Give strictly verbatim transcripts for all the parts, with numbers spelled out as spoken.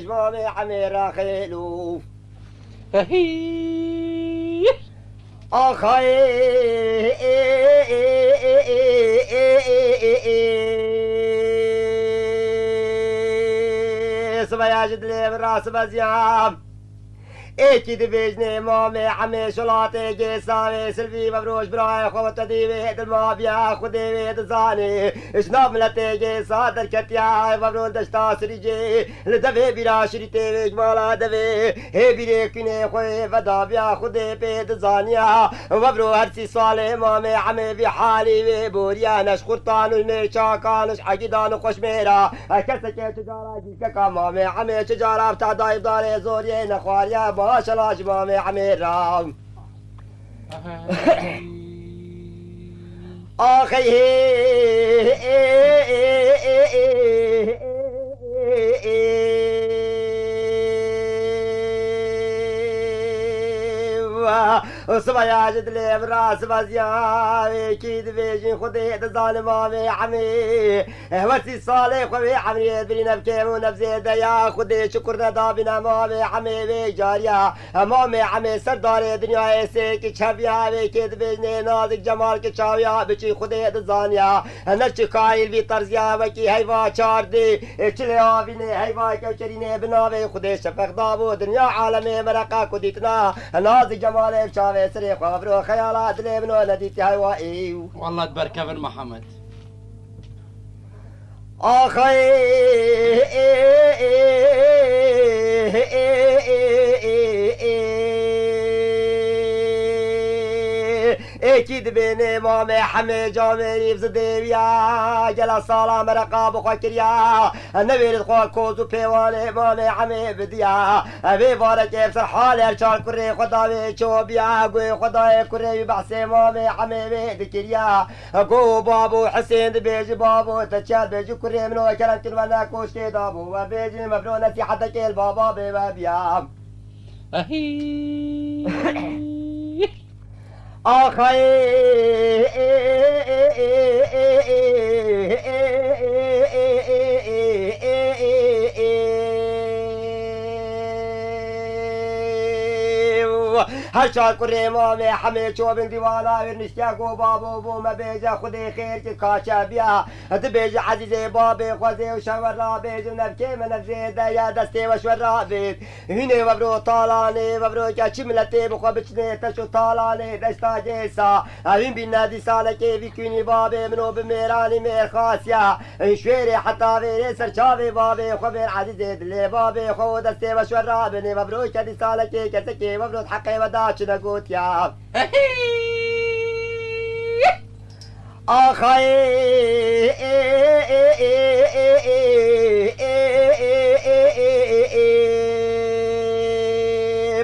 Ji mamê Emê raxêlo. Hehî. Axayê. Sibeya ji dilê min rasibeziya. Êkî dibêjinê mamê Emê şolatê gêsa wê silvî vevroş birayê xwe wete dî wê dilma biya Xwedê wê dizanê. Ji nav miletê gêsa derketiya vevro deşta Sirîcê. Li devê bîra şirîtê wê ji mala devê hê bîrê kûnê xwe veda biya Xwedê pê dizaniya. Vevro her sî salê mamê Emê vî halî wê boriya ne ji xurtan û ji mêrçakan û ji egîdan û xweşmêra. Keseke çi cara gîskeka mamê Emê çi cara bi tehdayî darê zoriyê nexwariya maşela ji mamê Emê ra. Axey hê. Sibeya ji dilê min rasibeziya wê kî dibêjin Xwedê dizane mamê Emê. Wesî salê xwe wê emrê birî nevkêm û nevzê de ya Xwedê çikur nedabîne mamê Emê wê cariya. Mamê Emê serdarê dinyayê sê ki çeviya wê kê dibêjnê nazik cemal ki çawiya biçî Xwedê dizaniya. Ne çi kayîl vî terziya wekî heyva çardê. Çilê avînê heyva kewçerînê bi navê Xwedê şefeq dabû dinya alemê mereqa ku dîtina. Nazik cemalê bi çavê serê xwe viro xeyala dilê min o nedîtî heywa êw. Wallah diberkevin Mihemed. Axay. Êkî dibênê mamê Hemê camêrî bi zidê wî ya gela sala mereqa bi xwe kiriya. Newêrit xwe koz û pêwanê mamê Hemê bidiya. Vê varekê bi ser halê her çar kurê xwe dawê çobiya. Guhê xwe dayê kurê wî behsê mamê Hemê wê dikiriya. Go babo Hesên dibêji babo te çi dibêji kurê min o kerem kin we ne koşkê dabo we bêjin me biro nesîhetekê li baba bê we biya. Ahî. Axayê. Her çar kurê mamê Hemê çobin dîwana wir niştiya go babo bo me bêje Xwedê xêr ki kaçe biya. Dibêje ezîzê babê xwezê û şewer rabêjin nevkê me nevzê de ya destê we şwer rabêt. Hûnê vevro talanê, vevro ke çi miletê bi xwe biçinê teş û talanê deşta cêsa. Hûn bîne dîsalekê vî kûnî babê min û bi mêranî mêrxasiya. Hûn şwêrê heta vêrê ser çavê babê xwe vêr ezîzê dilê babê xwe û destê ve şwer rabinê vevro ke dîsalekê kesekê vevro di heqê ve da çi negotiya. Axayê.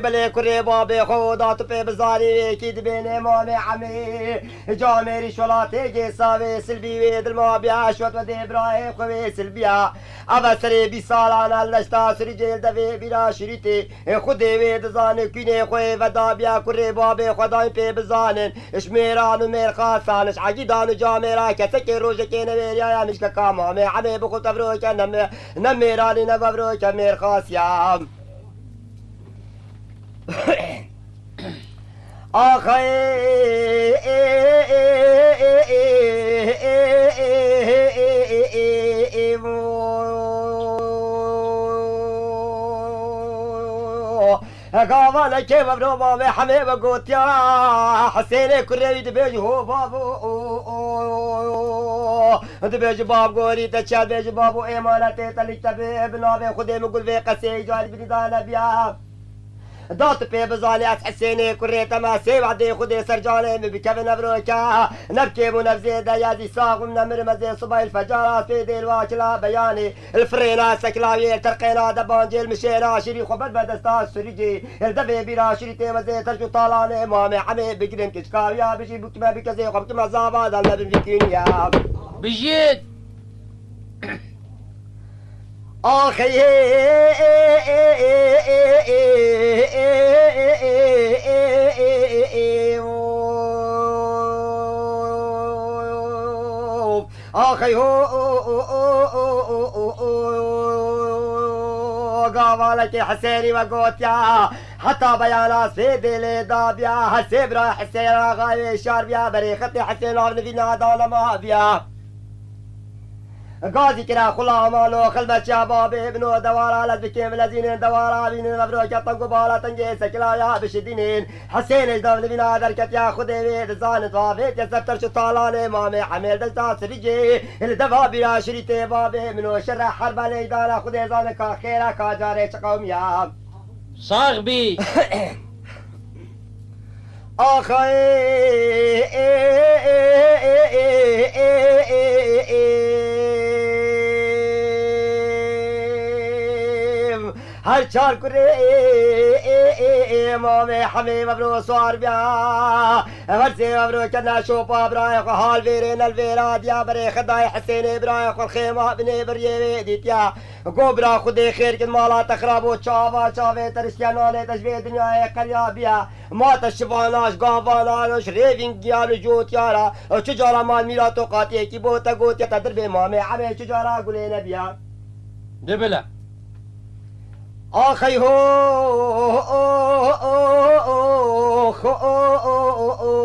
Belê kurê babê xwe da tu pê bizanî wê kî dibênê mamê Emê. Camêrî şolatê gêsa wê silbî wê dilma biya şwet we dê birayê xwe wê silbiya. Eve serê bîst salan el neşta sirîcê li devê bîra şirîtê. Xwedê wê dizane kûnê xwe vedabiya kurê babê xwe dayî pê bizanin. Ji mêran û mêrxasan, ji egîdan û camêra kesekê rojekê newêriyaya mişkeka mamê Emê bi xwe tevroke ne mê-, ne mêranî ne vevroke mêrxasiya. Axayê. Gavanekê vevro mamê Hemê ve gotiya Hesênê kurê wî dibêjî ho babo. Dibêjî bab gorî te çi dibêjî babo êmanetê te lik te bi navê Xwedê min gul vê qesê îcarî binî dane biya. Da tu pê bizanî ez Hesênê kurê te me sê wedê Xwedê ser canê min bikevin evroke. Nevkê min ev zêde ye zî sax bim nemirim ez ê sibayê li fecara spê dê li wa çila beyanê. Li firêna seklaviyê li terqêna debancê li mişêra şirî xwe ber be desta sirîcê. Li devê bîra şirî tê me zê terc û talanê mamê Emê bigirin kiçka wiya bijî bûkime bikezê xwe bikime zava dal me bin vî kîniya. Bijît! Axeyê. Axey ho, o, o, o, o, o, o, o, gavalekê Hisênî ve gotiya, heta beyana sê dê lê dabiya, her sê bira Hisên Axayê şar biya, berê xetê Hisên av nivîna da nema biya. Gazî kira xula amalo xilbeçiya babê min o dewara lez bikêm lezînên dewara bînin, ev roke teng û bala tengê sekila ya bişidînin. Hisênê ji davlivîna derketiya Xwedê wê dizanin, vavêtiye ser terç û talanê mamê Hemêl desta sirîcê. Li deva bîra şirîtê babê min û şerre herba leydana Xwedê zanin ka xêra ka carê çi qewmiya. Sax bî. Axayê, her çar kurê, ê, ê, ê, ê, mamê Hemê vevro swar biya. Her sê vevro kena şopa birayê xwe hal vêrê ne li vêra diya berê Xedayê Hisênê birayê xwe xêma binê biriyê wê dîtiya. Go bira Xwedê xêr kin mala te xirab û çava çavê te riştiya nanê te ji vê dinyayê qeriya biya. Ma te şivana ji gavana ji rêvîngiya li cotiya ra. Çi cara mal mîra to qatiyekî bo te gotiye te dirbê mamê Hemê çi cara gulê nebiya. De bile. Axey ho, o, o, o, o, o, o, o, o.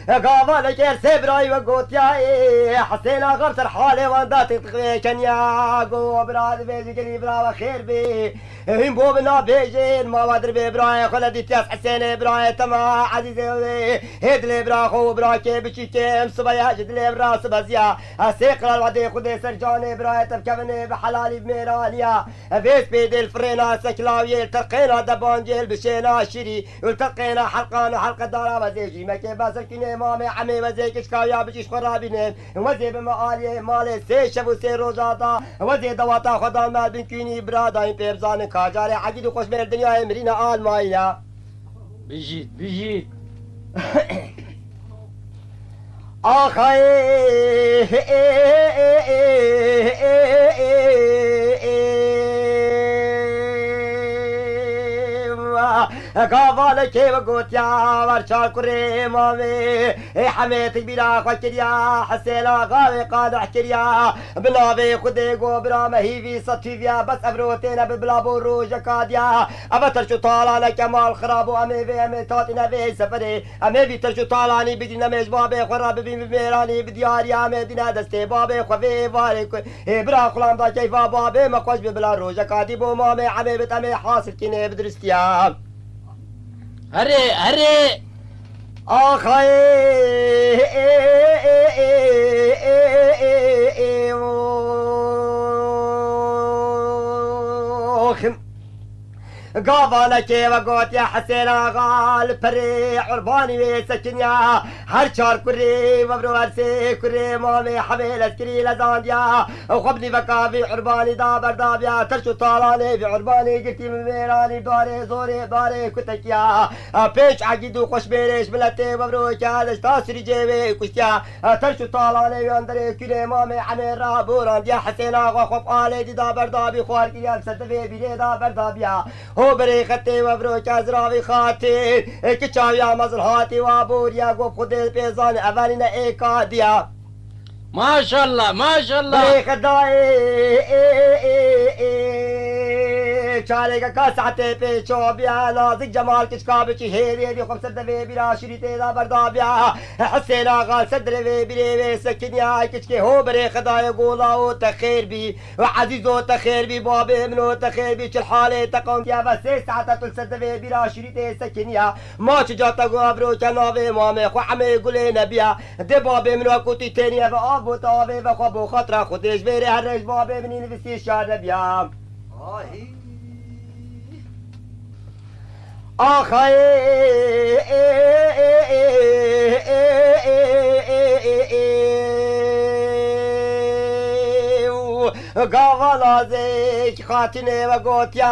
Gavalekê her sê birayî ve gotiya, ê, Hisên Axa ser halê wan da tiqtiqê keniya. Go bira dibêjî gelî bira ve xêr bê. Hîn bo min nabêjin, ma wa dirbê birayê xwe nedîtiya, Hisênê birayê te ma ezîzê wê. Hê dilê bira xwe û birakê biçîkê em sibeya ji dilê bira sibeziya. Ez sê qral wedê Xwedê ser canê birayê te bikevinê bi helalî bi mêraniya. Vê spêdê li firêna sekilawiyê, li terqêna debancê, li bişêna şirî û li terqêna helqan û helqedara wezê jîmekê beser kînê mamê Hemê wezê kişkawiya biçî ji xwe rabînin. Wezê bi me aliyê malê sê şev û sê roja da. Wezê dewata xwe da me bin kînî bira dayîn pê bizanin ka carê egîd û xweşmêr dinyayê mirîna almayî ya. Bijît, bijît. Axayê, gavalekê ve gotiya, ver çar kurê mamê, ê Hemê tikbîra xwe kiriya, Hisên Axa wê qadeh kiriya, bi navê Xwedê go bira me hîvî setîviya, bes ev rotê ne bi bila bo rojeka diya. Eve terç û talaneke mal xirab û em ê vê, em ê tatîne vê seferê. Em ê vî terç û talanî bigrin, em ê ji babê xwe re bibîn bi mêranî, bi diyariya em ê dîne destê babê xwe vê êvarê ku ê bira xulam da keyfa babê me xweş bi bila rojeka dî bo mamê Hemê bit, em ê hasil kînê bi diristiya. Herê, herê! Axayê, ê, ê, ê, ê, ê, ê, ê, ê, oxim. Gavalekê ve gotiye Hisên Axa li perê Urbanî wê sekiniya. Her çar kurê vevro her sê kurê mamê Hemê lezkirî lezandiya. Xwe bi nîveka vî Urbanî da berdabiya. Terç û talanê vî Urbanî girtî min mêranî darê zorê darê kutekiya. Pênc egîd û xweşmêrê ji miletê vevro kerdişta sirîcê wê kuştiya. Terç û talanê wî anderê kûnê mamê Hemê ra borandiya. Hisên Axa xwe bi alê dî da berdabî xwar kiriya li ser devê bîrê da berdabiya. Ho berê xetê we viro ke ziravî xatir, ê ki çawiya mezin hatî wa boriya, go bi Xwedê pê zanî, evelîne ê kadiya. Maşallah, maşallah. Berê xedayê, ê, ê, ê, ê, çalêke ka saetê pê çabiya, nazik cemal kiçka biçî hêvê dî xwe bi ser devê bîra şirîtê da berdabiya. Hisên Axa li ser devê bîrê wê sekiniya, kiçkê ho berê xedayê gola û te xêr bî. Ve ezîzo te xêr bî, babê min o te xêr bî, çil halê te qewmiya ve sê saete tu li ser devê bîra şirîtê sekiniya. Ma çi ca te got evro ke navê mamê xwe Hemê Gulê nebiya. Dê babê min o kutî têniye ve av bo te avê ve xwe bo xatira Xwedê ji vêrê her rêj babê min î nivîsî şar nebiya. Ahî. Axayê, Gava nazêk xatînê ve gotiya,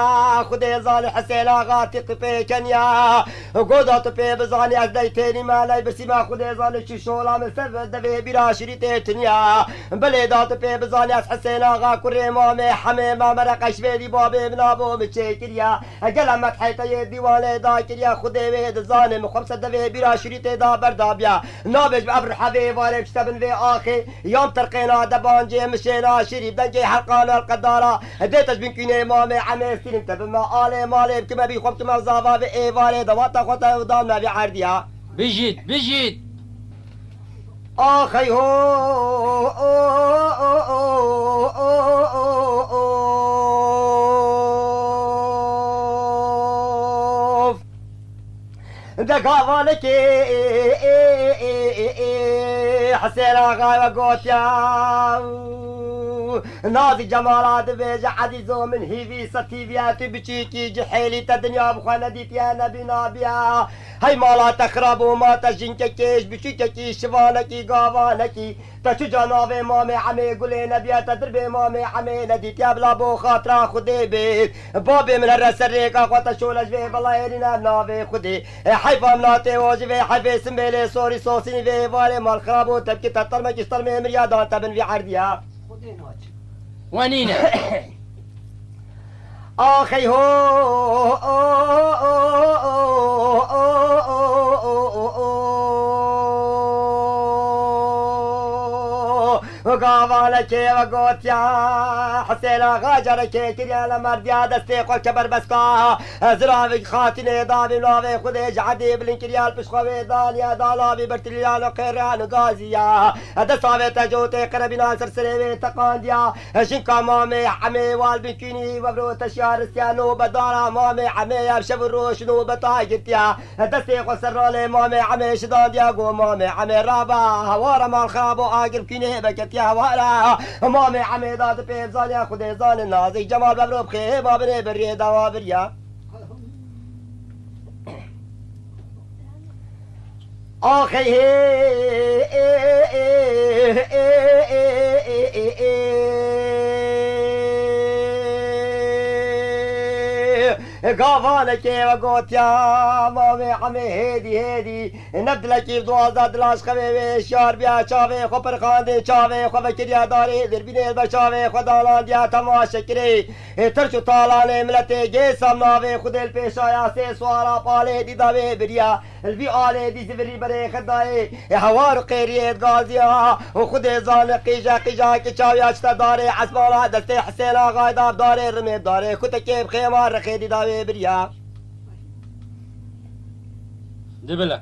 Xwedê zane Hisên Axa tîqî pê keniya. Goda tu pê bizanî ez neytênî me, neybirsî me, Xwedê zane çi şola min ser devê bîra şirîtê tiniya. Belê da tu pê bizanî ez Hisên Axa kurê Mamê Hemê me, mere qeşvêdî babê min abo min çêkiriya. Gela metheyte yê dîwanê da kiriya, Xwedê wê dizane, min xwe ser devê bîra şirîtê da berdabiya. Nabêj bi ev riha vê êvarê bişte bin vê axê, yan terqêna debancê min şêna şirî dengê helqan helqedara. Dê te ji bin kûnê Mamê Emê stînim te bime alê malê bikime bî xwe bikime zava vê êvarê dewata xwe te û dam navê erdiya. Bijît, bijît. Axey ho, of. De gavanekê, Hisên Axa ve gotiya, Nazî Cemala dibêje, Ezîzo min hîvî setî viya tu biçîkî cihêlî te dinya bi xwe nedîtiye nebînabiya. Hey mala te xirab û ma te jinkekê ji biçûkekî şivanekî gavanekî. Te çi ca navê Mamê Emê Gulê nebiya te dirbê Mamê Emê nedîtiya bila bo xatira Xwedê bê. Babê min here ser rêka xwe te şole ji vê belayê rîne navê Xwedê. E, heyfa min a tê o ji vê heyfê simbêlê sorî sosînî vê êvarê mal xirab û tepkî te termekî ji termê miriya dan te bin vî erdiya. We nîne. Axey ho, gavanekê ve gotiya, Hisên Axa carekê kiriya le merdiya destê xwe keberbeska. Ziravik xatînê dabî navê Xwedê ji edî bilind kiriya li pişt xwe wê daniya dala bî bertiliyan û qêriyan û gaziya. Desta vê tecotê qerebîna ser serê wê teqandiya. Jinka Mamê Emê wal bin kûnî wevro teşiya ristiya nobedara Mamê Emê ya şev û roj nobeta girtiya. Destê xwe ser rolê Mamê Emê şidandiya go Mamê Emê raba hewara mal xirabo agir kûnê veketiya hewara. Mamê Emê da di pêv zaniya Xwedê zanin nazik Cemal vevro bixê babinê biriyê dawa biriya. Axey hê, gavanekê ve gotiya, Mamê Emê hêdî hêdî, ne dilekî bi duwaza dila ji xevê wê şiyar biya, çavê xwe pirxandin, çavê xwe vekiriya darê dirbînê li ber çavê xwe dalandiya temaşe kirê. Ê tirş û talanê miletê gê sam navê Xwedê li pêşaya sê suara palê dîda wê biriya. Li vî alê dî zivirî berê xedayê, ê hewar û qêriyê digaziya. Û Xwedê zane qîje qîja ki çawiya çite darê esmana destê Hisên Axayê da bi darê rimê bi darê kutekê bi xêma rexê dîda wê biriya. Dibile.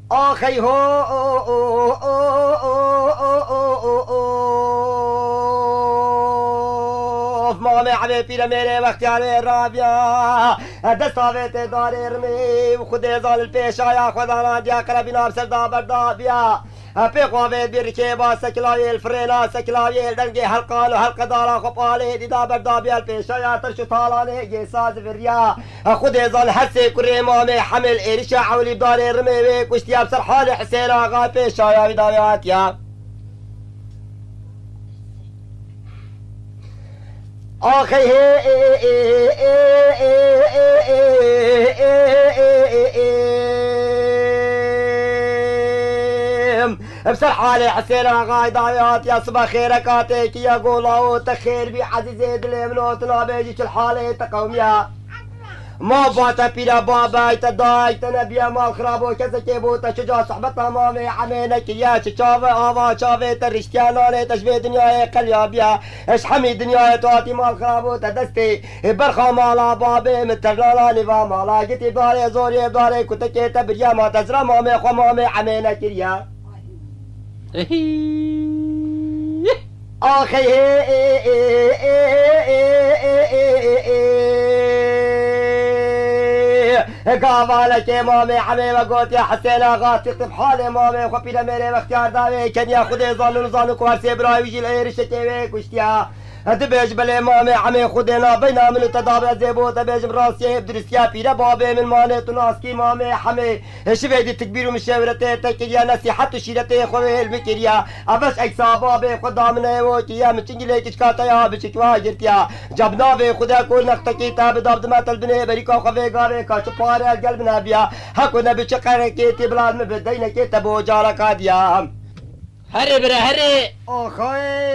Axey ho, of, Mamê Emê Pîremêrê Wextiyarê raviya. Desta vê tê darê rimê û Xwedê zan li pêşaya xwe darandiya qerebîna bi ser da berdabiya. Pê xwe vê bir kêba sekilayê li firêna sekilayê li dengê helqan û helqedara xwe palê dîda berdabiya li pêşaya tirş û talanê gêsa ziviriya. Xwedê zan her sê kurê Mamê Hemê li êrişa ewlî bi darê rimê wê kuştiya bi ser halê Hisên Axa pêşaya wî da wê hatiya. Axey hê, bi ser halê Hisên Axayê da wê hatiya siba xêreka têkiya golawo te xêr bî ezîzê dilê min û tu nabêjî çil halê te qewmiya. Ma ba te pîra, babay te, dayik te nebiya mal xirabo kesekê bo te çi ca sohbeta Mamê Emê nekiriya, çi çavi ava çavê te riştiya nanê te ji vê dinyayê qeliya biya. Ji hemî dinyayê tu hatî mal xirabo te destê berxa mala babê min ternala nîva mala gitî darê zorê darê kutekê te biriya ma te zira Mamê xwe Mamê Emê nekiriya. Ehî. Axey hê, gavalekê Mamê Emê ve gotiye Hisên Axa, tîqî bi halê Mamê xwe Pîremêrê Wextiyar da wê keniya Xwedê zanin û zanin ku her sê birayê wî jî li êrişekê wê kuştiya. Dibêj belê mamê Hemê Xwedê navbeyna min û te dabe ez ê bo te bêjim rastiyê, bi diristiya pîre babê min manê tu naskî mamê Hemê. Şivê dî tikbîr û mişewretê te kiriye, nesîhet û şîretê xwe wê hêl min kiriye. Ev beş eksa babê xwe da min heye wo kiriye, min çingilê kiçka te ya biçik wa girtiye. Ca bi navê Xwedê ku nextekî te bi dav dime telbinê berîka xwe vê gavê ka çi pare ez gel min hebiya. Heko ne bi çi qerekê tê bila min bi deynekê te bo careka diya. Herê bire herê. Axay.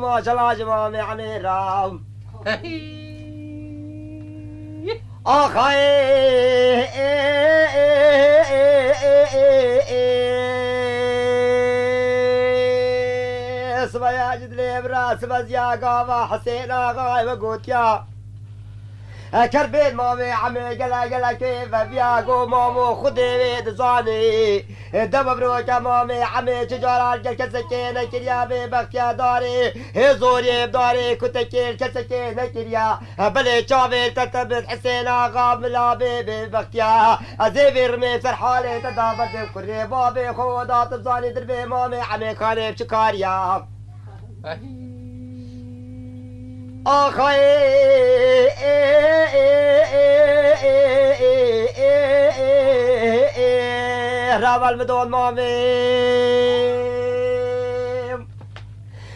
Maşallah, civame Emê Rav. Axay. Sibeya ji dilê bira sibeziya gava Husên Axay ve gotiya. Ker bên mamê Emê gele gele kê ve biya go mamo Xwedê wê dizanê. Dema biro ke mamê Emê çi caran gel kesekê nekiriya bê bextiya darê. Hê zorê darê kutekê kesekê nekiriya. Belê çavê te te bin Husên Axa mila bê bê bextiya. Ez ê vê rimê ser halê te da berdê kurê babê xwe da tu zanî dirbê mamê Emê kanê çi kariya. Axayê. Raval mi don mamê.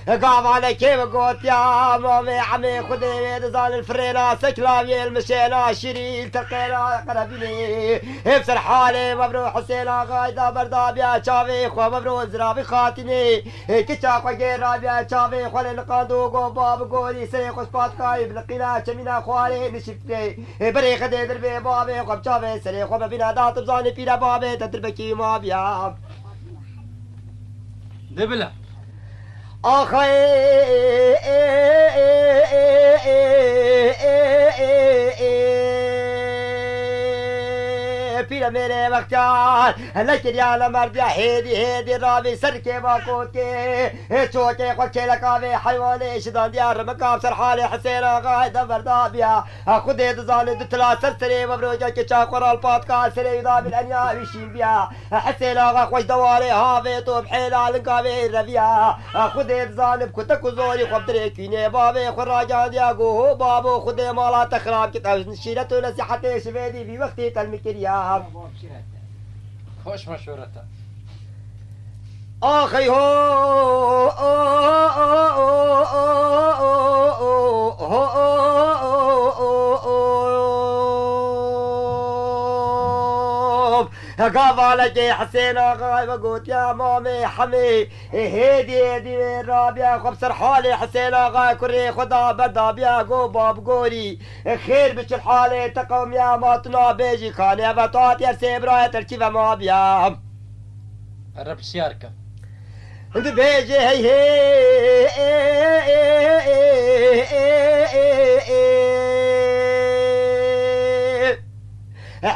Gavalekê mi gotiya mamê Emê Xwedê wê dizanin firêna seklaviyê li mişêna şirî li teqêna qerebînê. Hêv ser halê mevro Husên Axay da berdabiya çavê xwe mevro ziravî xatînê. Ê kiça xwe gêrabiya çavê xwe lê niqand û go ba bi gorî serê xwe spatkayî bi liqîna çemîna xwarê nişiftê. Ê berê xedê dirbê bavê xwe bi çavê serê xwe bibîna da tu bizanî pîre bavê te dirbekî mabiya. De bila. Axayê. Pîre mêrê wextiyan nekiriya ne merdiya hêdî hêdî ravî ser kêva kotkê. Hê çokê xwe kêleka vê heywanê şidandiya rimika ser halê Husên Axayê de berdabiya. Xwedê dizane du tila ser serê mevroca kiça xwe ralpatka serê wî da bin enya wî şîn biya. Husên Axa xweş dewarê havê to bi hêla linga vê reviya. Xwedê dizane bi kutek û zorî xwe bi dirê kûnê bavê xwe ragihandiya go ho babo Xwedê mala te xirab kit ew şîret û nesîhetê şivê dî vî wextî te li min kiriya. Hoş meşwere te. Axey ho. Gavalekê Husên Axay ve gotiya mamê Hemê. Hêdî hêdî wê rabiya xwe bi ser halê Husên Axay kurê xwe da berdabiya go babgorî. Xêr biçil halê te qewmiya ma tu nabêjî kanê ve tu hatiye sê birayê te li kî ve mabiya. Ere pisyar ke. Dibêje hey hey.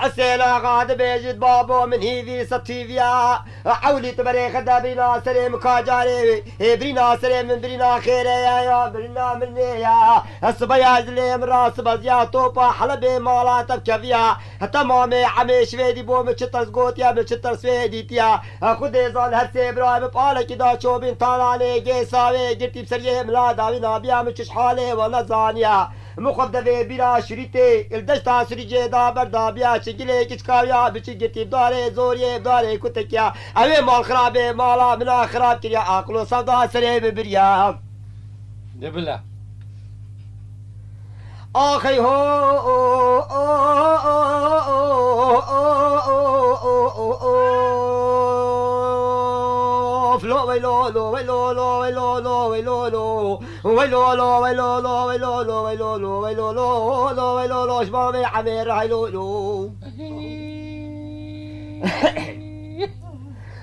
Husên Axa dibêjit babo min hîvî setîviya. Ewlî tu berê xwe de birîna serê min ka carê wê. Ê birîna serê min birîna xêre ya ya birîna min nê ya. Sibeya ji lê min ra sibeziya topa Helebê mala te bi keviya. Heta mamê Emê şivê dî bo min çi ters gotiya, min çi ters wê dîtiya. Xwedê zan her sê birayê min palekî da çobîn talanê gê savê girtî bi seriyê min la dawî nabiya min çiş halê we nezaniya. Min xwe bi devê bîra şirîtê, il deşta Sirîcê da berdabiya çingilê kiçkawiya biçik girtî bi darê zoriyê bi darê kutekiya. Ew ê mal xirabê mala min a xirab kiriya, aqil û sewda serê min biriya. De bila. Axey ho. Flo veylo lo veylo lo veylo lo veylo lo. Veylo lo veylo lo veylo lo veylo lo veylo lo lo veylo lo ji bavê Emê raylo lo.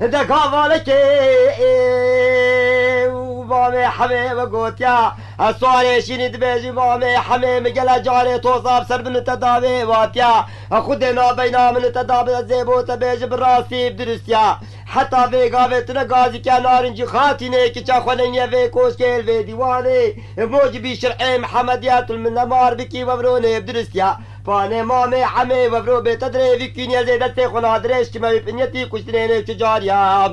De kavalekê û mamê hemê ve gotiya, ez suarê şînî dibêjî, mamê hemê, min gele carê tosa bi ser min û te davê vatiya. Xwedê nabeyna min û te dabe zêbo te bêji bi rastî, bi diristiya. Heta vê gavê tune gazîke narincî xatînê kiça xwe neniye vê koşkê li vê dîwanê. Mocibî şir'ê Mihemediya tu li min nemar bikî vevronê bi diristiya. Panê mamê hemê vevro bê te dirêvî kîniye zê destê xwe nadirêj kime wî pinyetî kuştinê nê çi cariya.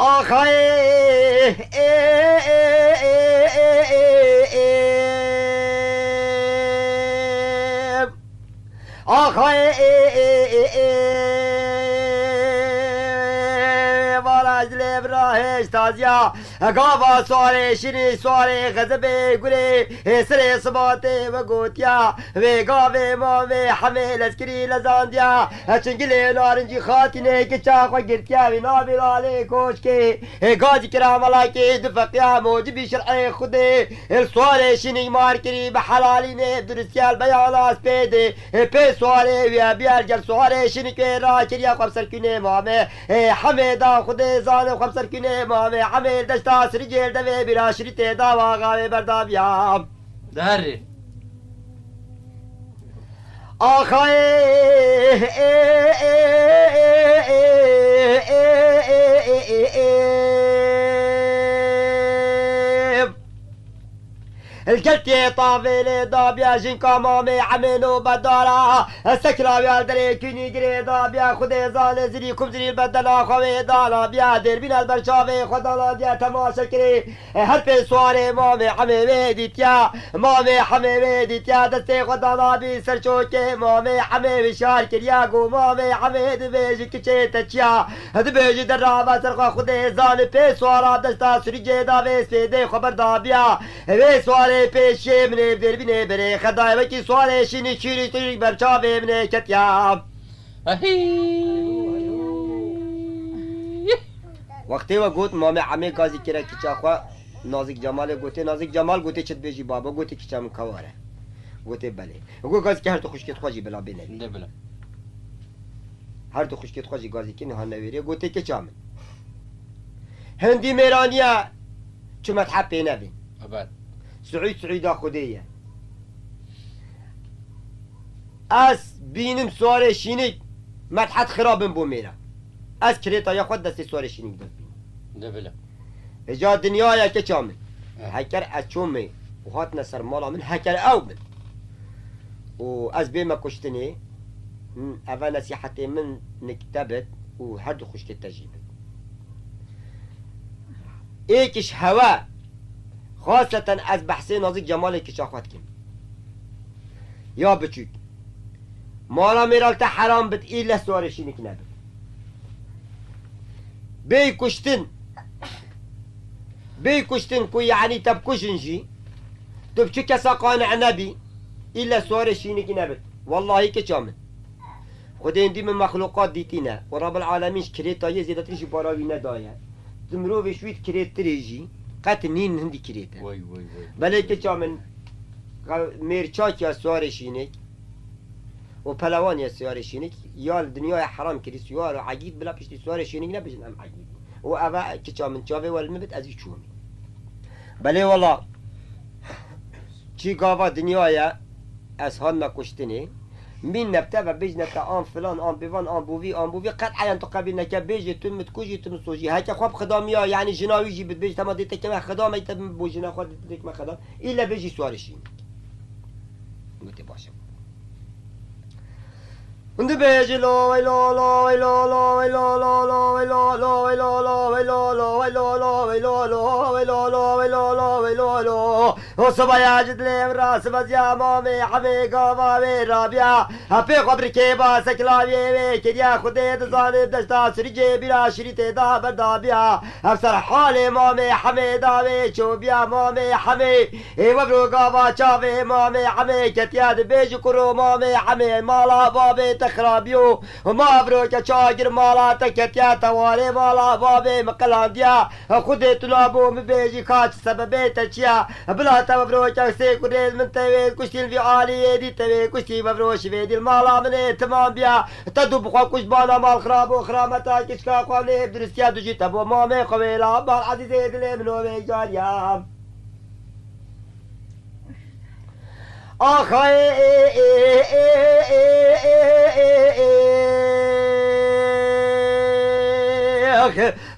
Ax, ay, e, e, e, e, e, e, e. Ax, ay, e, e, e, e, e, vara ji lê vira hêj taziya. Gava suarê şînî, suarê xezibê gulê, hê serê sibatê ve gotiya. Vê gavê mamê hemê lezkirî lezandiya. Çingilê narincî xatînê kiça xwe girtiya, vî navê lalê koçkê. Hê gazî kira melakê du feqiya mocibî şir'ê Xwedê. Hê li suarê şînî mar kirî bi helalînê, bi duristiya li beyana spêdê. Hê pê suarê wî biya li gel suarê şînî wê rakiriya xwe bi serkûnê mamê. Hê hemê da Xwedê zane xwe bi serkûnê mamê. Hemê li deşta siricê li devê bîra şirî tê da wa gavê berdaviya. Derê. Axayê, ê, ê, ê, ê, ê, ê, ê, ê, ê, ê. Li gel tê tavê lê dabiya jinka mamê emê nobedara. Sekra wî al derê kûnî girê dabiya Xwedê zane zirî kum zirî bedena xwe wê dana biya dêrbîna li ber çavê xwe dana diya temaşe kirê. Her pê suarê mamê hemê wê dîtiya, mamê hemê wê dîtiya, destê xwe dana bî ser çokê mamê hemê wişar kiriya, got, mamê hemê dibêjî kiçê te çiya, dibêjî derra ve ser xwe Xwedê zanî, pê suara desta siricê da vê spêdê xwe berdabiya. Vê suarê pêşiyê min ê bi dêrbînê berê xedayê wekî suarê şînî çîrî çîrî ber çavê min ê ketiya. Ahî. Wextê we got, mamê Emê gazî kire kiça xwe, Nazik Cemalê gotê, Nazik Cemal gotê, çi dibêjî babo? Gotê, kiça min kewar e. Gotê, belê. Got, gazî ki her du xwişkêt xwe jî bila bêne. De bila. Her du xwişkêt xwe jî gazî kirin, han newêrê. Gotê, kiça min. Hindî mêraniye çi metheb pê nebin. Evet. Siûd siûda Xwedê ye. Ez bînim suarê şînik, medhet xirabin bo mêra. Ez kirêta ya xwe destê suarê şînik dest bînim. De bile. Eca dinyaya keça min. Eh. Heker ez çomê û hatine ser mala min, heker ew bin. Û ez bême kuştinê, eve nesîhetê min nik te bit û her du xwişkê te jî bit. Êkiş hewe, xaseten ez behsê Nazik Cemalê kiça xwe dikim. Ya biçûk. Mala mêra li te heram bit, îlle suarê şînik nebit. Bêy kuştin, bêy kuştin ku yanî te bikujin jî, tu bi çi kesa qane nebî, îlle suarê şînik nebit. Wellahî kiça min. Xwedê hindî min mexluqat dîtîne û Rabbul Alemîn ji kirêta yê zêdetir jî bara wî nedaye. Di mirovê ji wî kirêtirê jî qet nîn hindî kirêt e. Wey, wey, wey. Belê kiça min, mêr çakiya suarê şînik û pelewan ya suarê şînik ya li dinyaya heram kirî suar û egîd bila piştî suarê şînik nebijin em egîd. Û eve kiça min çavê we li min bit ez jî çûmî. Belê wela. Çi gava dinya ye, ez hatime kuştinê. Mîn nebte ve bêjne te an filan, an bêvan, an bûvî, an bûvî, qet eyan tu qebîl neke, bêjê tu min dikujî, tu min sojî. Heke xwe bi xidamiya, yanî jina wî jî bibêj, tema dê te keme xidam, ey te bo jina xwe dê te keme xidam. Île bêjî suarê şîn. Gotê baş e. Hûn dibêjin lo, wey lo, lo, wey lo, lo, wey lo, lo, lo, wey lo, lo, wey lo, lo, wey lo, lo, wey lo, lo, wey lo, lo, wey lo, lo, wey lo, lo, wey lo, lo. O sibaya ji dilê min re sibeziya mamê hemê gava wê rabiya. Hepê xwe birkê ba seklaviyê wê kiriya Xwedê dizane deşta siricê bîra şirîtê da berdabiya. Ev ser halê mamê hemê dawê çobiya mamê hemê. Ê wevro gava çavê mamê hemê ketiya dibêji kuro mamê hemê mala babê te xirabiyo. Ma vro ke çagir mala te ketiya te warê mala babê min qelandiya. Xwedê tu nabo min bêjî ka çi sebebê te çiya. Bila te vevro ke sê kurê min te wê kuştî li vî aliyê dî te wê kuştî vevro şivê dî li mala min ê timam biya. Te du bi xwe kuş bana mal xirabo xirameta kiçka xwe nê bi duristiya tu jî te bo mamê xwe wê la bal ezîzê dilê min o wê cariya. Axayê ê ê ê ê ê ê ê ê ê.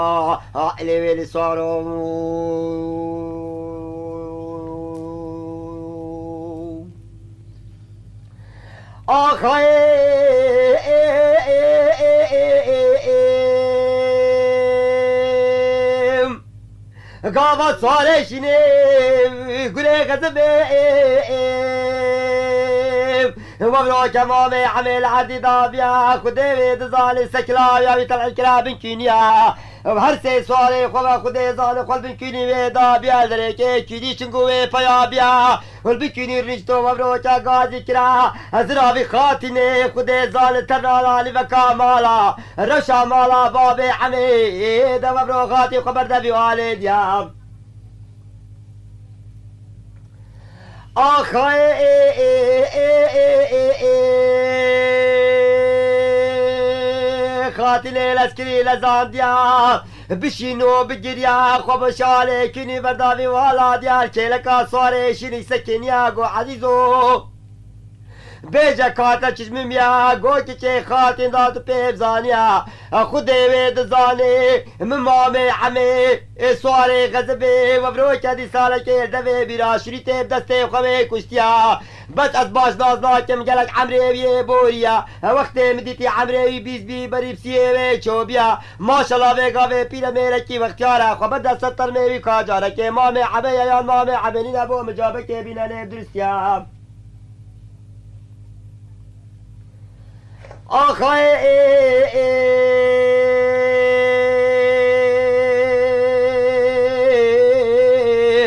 a, a, ilê wê li sar o. Axayê, gava sarê şînê, gulê xezibê, wevro kemamê emê li erdî dabiya, Xwedê wê dizanê sekila ya wî telhîkira bin kîniya. Ev her sê swarê xwe ve Xwedê zane xwe li bin kînî wê dabiya, li derê kê kînî çingo wê peya biya. Hûn bikînî rîşto mevroka gazî kira. Ez ziravî xatînê Xwedê zane terna lanî veka mala. Reşa mala babê Emê de mevro xatî xwe berdevî alê diya. Axayê, ê, ê, ê, ê, ê, ê, ê, ê, xatînê lezkirî lezandiya. Bişîno bigiriya, xwe bi şalê kînî berdavî wala diyar kêleka swarê şînî sekiniya go Ezîzo. Bêje kate çijmim ya, go kiçê xatîn da tu pê bizaniya. Xwedê wê dizanê, min mamê Emê, ê swarê xezibê, wevroke dîsalekê devê bîra şirîtê bi destê xwe wê kuştiya. Bes ez baş nas nakim gelek emrê wî yê boriya. Wextê min dîtî emrê wî bîst bî berî bi siyê wê çobiya. Maşallah vê gavê pîre mêrekî wextiyar e. Xwe berde ser termê wî ka carekê mamê Ebê ye yan mamê Ebê nîne bo min cabekê bîne nêv diristiya. Axayê, ê, ê,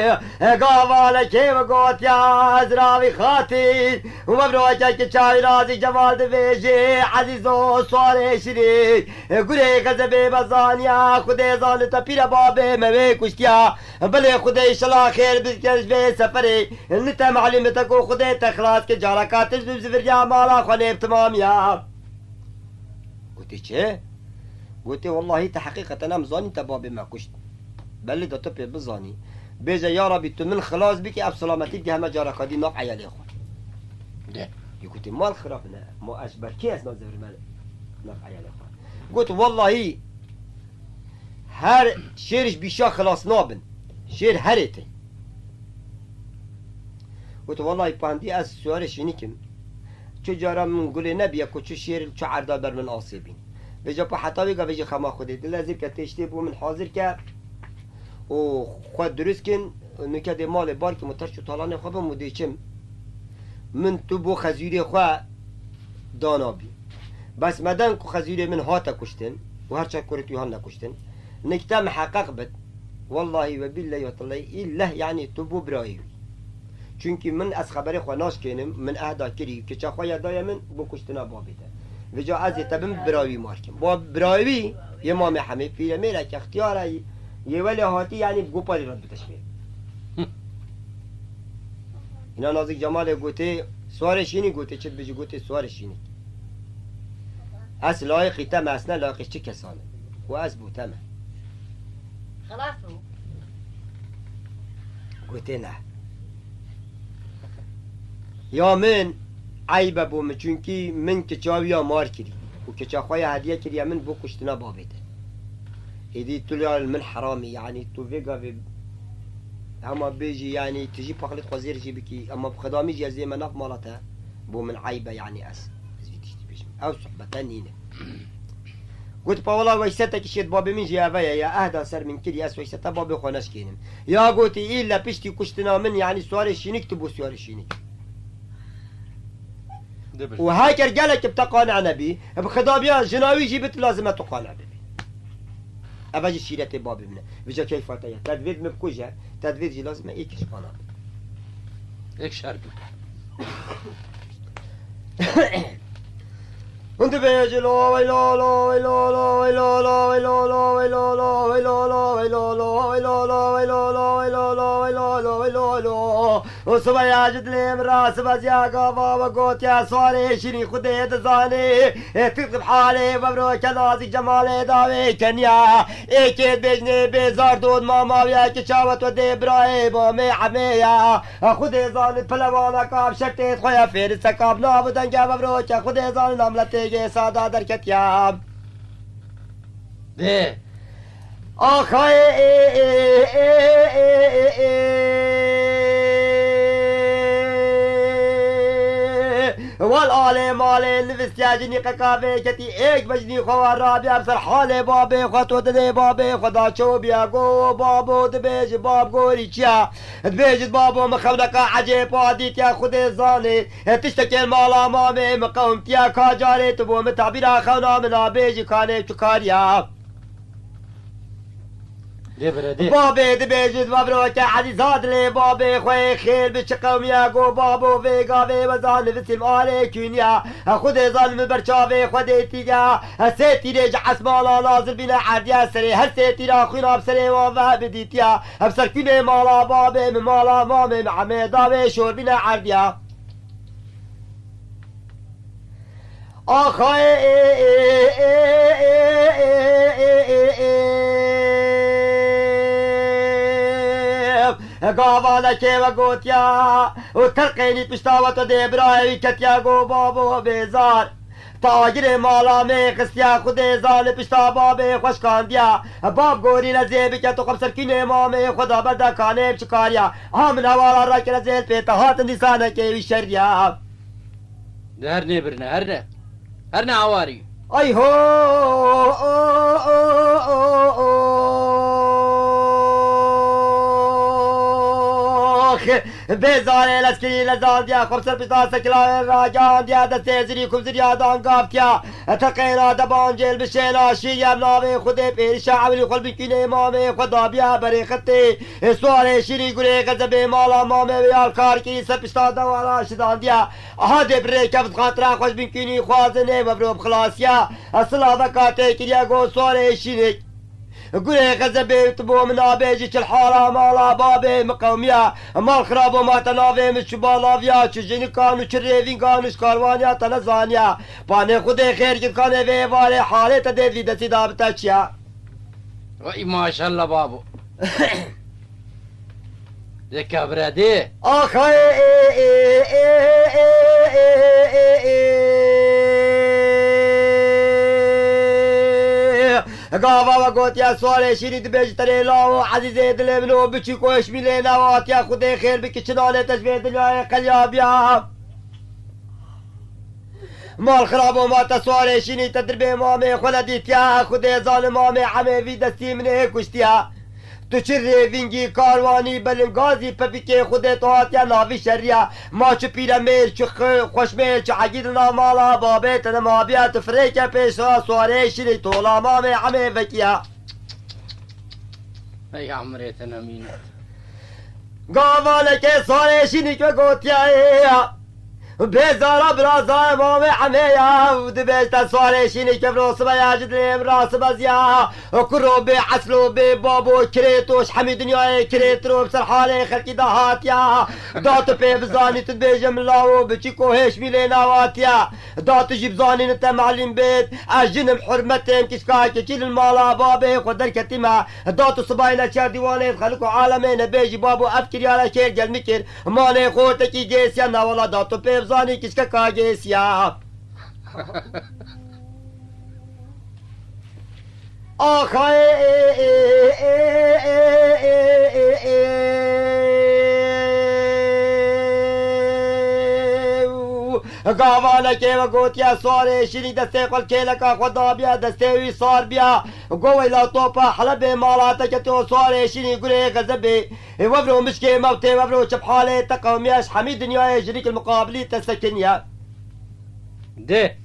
ê, Gavalekê ve gotiya, ez ravî xatî û mevroke ki çavi razî Cemal dibêjê, Ezîzo, Suarê Şirî, gurê xezebê me zaniya, Xwedê zani te pîre babê me wê kuştiya. Belê Xwedê înşela xêr bikir ji vê seferê, ni te malûm e te ku Xwedê te xilas kir, careka tişt bi ziviriya mala xwe nêb timamiya. Gotê çi? Gotê, wellahî te heqîqeten em zanîn te babê me kuşt. Belê de tu pê bizanî. Bêje, ya Rabî, tu min xilas bikî, ev silametî bike heme careka dî nav eyalê xwe. De. Yê gotê, mal xirab ne. Ma ez ber kê ez nazevrim nav eyalê xwe. Got, wellahî her şêr ji bîşa xilas nabin. Şêr herê tê. Got, wellahî pandî ez Suarê Şînik im. Çu cara min gulê nebiye ku çu şêr çu erda ber min asê bîn. Vêca pa heta vê gavê jî xema Xwedê dile zir ke tê ştê bo min hazir ke û xwe dirust kin, nuke dê malê bar kim û terç û talanê xwe bim û dê çim. Min tu bo xezûrê xwe dana bî. Bes me den ku xezûrê min hate kuştin û her çar kurê tu han nekuştin. Nikte miheqeq bit. Wellahî we bîllehî we tillehî îlleh, yanî tu bû birayê wî. Çunkî min ez xeberê xwe naşkênim, min ehda kirî, kiça xwe ya daye min bo kuştina babê te. Vêca ez ê te bim birayê wî mar kim. Bo birayê wî yê Mamê Hemê pîremêrek extiyar e, yê welê hatî, yanî bi goparî re biteşmê. Îna Nazik Cemalê gotê, Suarê Şînî gotê, çi dibêjî gotê Suarê Şînî. Ez layiqî te me, ez ne layiqî çi kesan im. Û ez bo te me. Xelas bû. Gotê ne. Ya min eyb e bo min, çunkî min kiça wî ya mar kirî û kiça xwe ya hediye kiriye min bo kuştina babê te. Êdî tu ya li min heram î, yanî tu vê gavê hema bêjî, yanî tu jî paqlê xwe zêr jî bikî, ema bi xedamî jî ez ê me nav mala te, bo min eyb e, yanî ez, ez vî tiştî bêjim. Ew sohbete nîne. Got, pa wela weysetekî şêt babê min jî eve ye, ya ehda ser min kirî, ez weyseta babê xwe neşkênim. Ya gotî, îlle piştî kuştina min, yanî Suarê Şînik tu bû Suarê Şînik. Û heker gelek bi te qane nebî, bi xedabiya jina wî jî bit lazim e tu qane bibî. Eve jî şîretê babê min e. Vêca keyfa te ye. Te divêt min bikuje, te divêt jî lazim e êk ji qane bibî. Êk şer bibî. Hûn dibêjin, "La weyla, la weyla, la weyla, la weyla, la weyla, la weyla, la weyla, la weyla, la weyla, la weyla, la weyla, la weyla, la weyla, la." Û sibeya ji dilê min re sibeziya gava we gotiya Suarê Şînî Xwedê dizanê. Ê tik bi halê we biro ke Nazik Cemalê dawê keniya. Êkê dibêjinê bêzar dod mama wî ya ki çawa to dê birayê Mamê Hemê ya. Xwedê zanin pelewaneka bi şertê xwe ya fêriseka bi nav û dengê vevroke Xwedê zanin namletê gê sada derketiya. Dê. Axayê ê, ê, ê, ê, ê, ê, ê, ê. Wal alê malê nivistiya jinî qeka vê ketî êk be jinî xwe wa rabiya bi ser halê babê xwe to didê babê xwe da ço biya go babo dibêji bab gorî çiya. Dibêjit babo min xewneka ecêb wa dîtiya Xwedê zanê. Tiştekê mala mamê min qewimtiya ka carê tu bo min tabîra xewna min a bêjî kanê çi kariya. Dê bire dê. Babê dibêjit vevroke ezîza dilê babê xwe yê xêr bi çi qewmiya go babo vê gavê weza nivîsim alê kûniya. Xwedê zanim min ber çavê xwe dê tîya. Sê tîrê ji esmana nazil bîne erdiya serê her sê tîra xwîna bi serê wan ve bidîtiya. Ev serkûnê mala babê min, mala mamê min, Emê davê şor bîne erdiya. Axayê ê, ê, ê, ê, ê, ê, ê. Gavalekê we gotiya û terqênî pişta we to dê birayê wî ketiya go babo bêzar. Tagirê mala me xistiya Xwedê zane pişta babê xwe şikandiya. Bab gorî lezê bike tu xwe bi serkînê mamê xwe da berda kanê bi çi kariya. Ha min hewala rake lezê pê te hatin dîsanekê wî şeriya. De her nê birine, her ne. Her ne hawarî. Ay ho, o, o, o, o, oh. Bêzarê lezkirî lezandiya xwe bi ser pişta sekilavê ragihandiya destê zirî ku bi ziriya dan gavtiya. Teqêna debancê li bişêna şîriya bi navê Xwedê pêrişa ewilî xwe li bin kûnê mamê xwe dabiya berê xetê. Suarê şîrî gurê xezebê mala mamê wê ya li kar kirî ser pişta dewara şidandiya. Aha dê bi rêke bi xatira xwe ji bin kûnî xwazin ê we bi ro bi xilasiya. Silaveka tê kiriya go suarê şînik. Gurê xezebê tu bo min nabêjî çil hala mala babê min qewmiya. Mal xirabo ma te navê min çi balaviya, çi jinikan û çi rêvîngan û ji karwaniya te nezaniya. Panê Xwedê xêr girkanê vê êvarê halê te dê vî destî da bi te çiya. Vay maşallah babo. Dê kevredê. Axayê ê, ê, ê, ê, ê, ê, ê, ê, ê, ê. Gava we gotiya suarê şîrî dibêjî terê lawo ezîzê dilê min û biçî ku hişmî lê newatiya Xwedê xêr biki çinanê te ji vê dinyayê qeliya biya. Mal xirabo ma te suarê şînî te dirbê mamê xwe nedîtiya, Xwedê zanim mamê emê vî destî min ê kuştiya. Tu çi rêvîngî karwanî belingazî pepikê Xwedê tu hatiya navî şeriya. Ma çi pîremêr, çi xwe-, xweşmêr, çi egîd li nav mala babê te nemabiya, tu firêke pêşra suarê şînî tola mamê emê vekiya. Ey emrê te nemîne. Gavaneke sarê şînî ke gotiya ê ya. Bêzara biraza mamê emê ya. Dibêjte sarê şînî ke viro sibe ya ji dilê min rasibe ziya. Kuro bê eslo bê babo kirêto ji hemî dinyayê kirêtiro bi ser halê xelkî de hatiya. Da tu pê bizanî tu dibêje min lawo bi çî kohê ji mîlê nawatiya. Da tu jî bizanî te melîm bêt. Ez jinim hurmetêm kişka keçî li mala babê xwe derketîme. Da tu sibayî neçer dîwanê xelk û alemê nebêjî babo ev kiryara kêr gel min kir. Malê xwe tekî gêsiya na wela da tu pê bizanî kişkeka gêsiya. Axayê ê, ê, ê, ê, ê, ê, ê, ê, ê, ê, ê, û gavanekê we gotiye, suarê şînî destê xwe li kêleka xwe dabiye, destê wî sar biya. Go weyla topa Helebê mala te ketiyo, suarê şînî gurê xezebê. Ê wevro mişkê mewtê, wevro çephalê te qewmiye, ji hemî dinyayê ji rîk li miqabilî te sekiniye. De.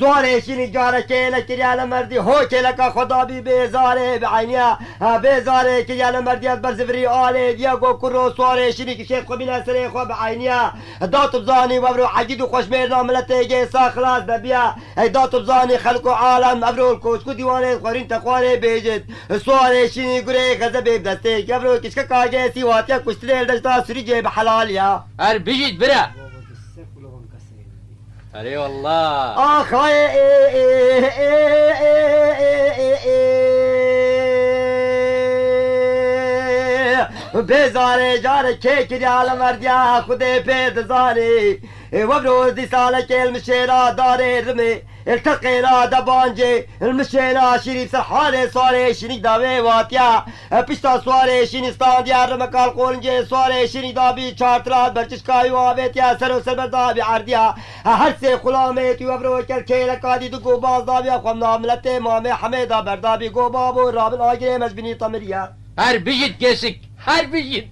Suarê şînî carekê nekiriya li merdî, ho kêleka xwe dabî bêzarê bi eyniya. Ha, bêzarê kiriya li merdî ez ber zivirî alê diya go kuro suarê şînî kişêt xwe bîne serê xwe bi eyniya. Da tu bizanî wevro egîd û xweşmêrna miletê gêsa xilas debiya. Ey da tu bizanî xelk û alem evro li koçk û dîwanê xwerîn te xwarê bêjit. Suarê şînî gurê xezebê bi destê kevro kişkeka gêsî watiya kuştinê li deşta Sûrîcê bi helal ya. Her bijît bire. Erê wallah. Axayê ê, ê, ê, ê, ê, ê, ê, ê. Bêzarê carekê kiriya li merdiya Xwedê pê dizanî. Ê wevro dîsa lekê li mişêra darê rimê. Li teqêna debancê, li mişêna şîrî ser halê suarê şînîk da wê watiya. Pişta suarê şînî standiya rimeka li qolincê suarê şînî dabî çartira berçişka wî avêtiya ser û ser ber dabî erdiya. Her sê xulamê tu wevro kel kêleka dî du go baz dabiya xwe nav miletê mamê hemê da berdabî go babo rabin agirê me ji binî temiriya. Her bijît kesik, her bijît.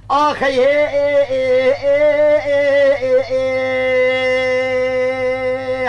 Axey hê ê, ê, ê, ê, ê, ê, ê.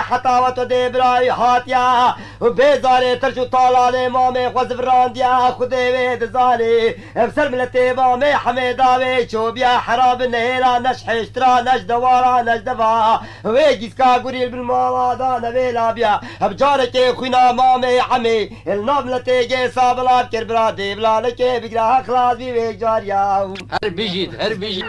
Heta we to dê birayî hatiya. Bêzarê terş û talanê mamê xwe zivirandiya. Xwedê wê dizanê. Ev ser miletê mamê hemê dawê çobiya. Hera bi nehêla neş hêştira, neş dewara, neş deva. Wê gîska gurî li bin mala da nevêla biya. Ev carekê xwîna mamê hemê. Li nav miletê gê sabila kir bira dê bila nekê bigira xilas bî wê cariya. Her bijît, her bijît.